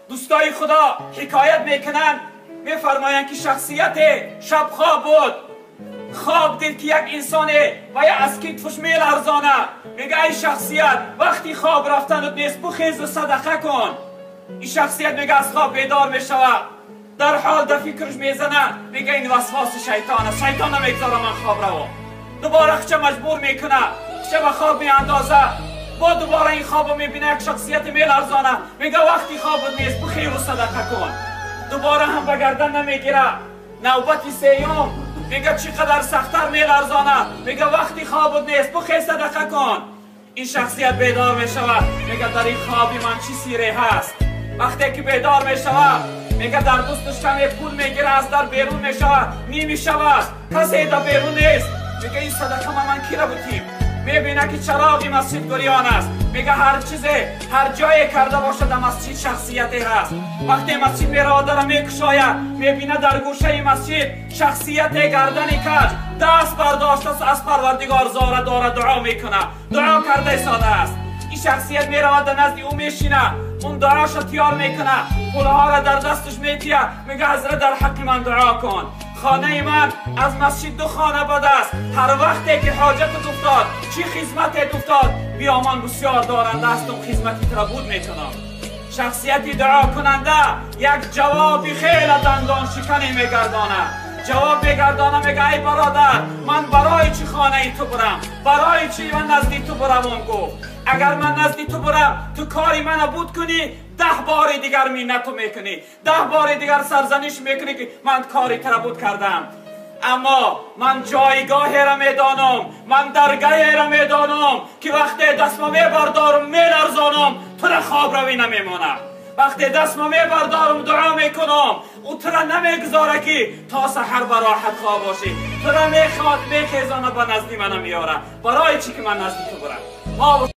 دوستای خدا حکایت میکنن، میفرمایند که شخصیت شب خواب بود، خواب دید که یک انسانه و یا از کتفش میلرزانه. میگه ای شخصیت وقتی خواب رفتنت نیست، بخیز و صدقه کن. این شخصیت میگه از خواب بیدار میشوه، در حال در فکرش میزنه، میگه این وسواس شیطان است، شیطان نمیگذاره من خواب روم. دوباره خچه مجبور میکنه، خچه به خواب میاندازه، با دوباره این خواب میبینه یک شخصیت میلرزانه، میگه وقتی خوابت نیست بخیر و صدقه کن. دوباره هم به گردن نمیگیره. نوبت سیوم میگه چقدر سختتر میلرزانه، میگه وقتی خوابت نیست بخیر صدقه کن. این شخصیت بیدار میشود، میگه در این خوابی من چی سیره هست. وقتی که بیدار میشود میگه در دستش کمی پول میگیره، از در بیرون میشود، نیمی شب است، کسی در بیرون نیست. میگه این صدقه من کی را بودیم؟ میبینه که چراغ مسجد گریان است. میگه هر چیزی هر جای کرده باشه در مسجد شخصیتی هست. وقتی مسجد میره در میکشاید، میبینه در گوشه مسجد شخصیت گردن کج دست برداشته است، از پروردگار زاره داره دعا میکنه، دعا کرده ساده است. این شخصیت میرود در نزد او میشینه، اون دعاش تیار میکنه، پولها را در دستش میتیه، میگه حضرت در حق من دعا کن، خانه من از مسجد دو خانه بد است، هر وقتی که حاجت افتاد، چی خدمت افتاد، بیا من بسیار دارنده هستم، خدمتی را بود میکنم. شخصیتی دعا کننده یک جوابی خیلی دندان شکنی میگردانه، جواب میگردانه، میگه ای برادر من برای چی خانه تو برم، برای چی من نزدی تو بروم؟ گفت اگر من نزدی تو برم تو کاری من بود کنی، 10 بار دیگر منتو میکنی، 10 بار دیگر سرزنش میکنی که من کاری تر بود کردم. اما من جایگاه را میدانم، من درگاه را میدانم که وقتی دستم میبردارم میلرزانم تو را خواب روی نمیمانه. وقتی دستم میبردارم دعا میکنم، او تو را نمیگذاره که تا سحر به راحت خواب باشی، تو را میخواد میخیزانه به نزدی من میاره. برای چی که من نزدی تو برم؟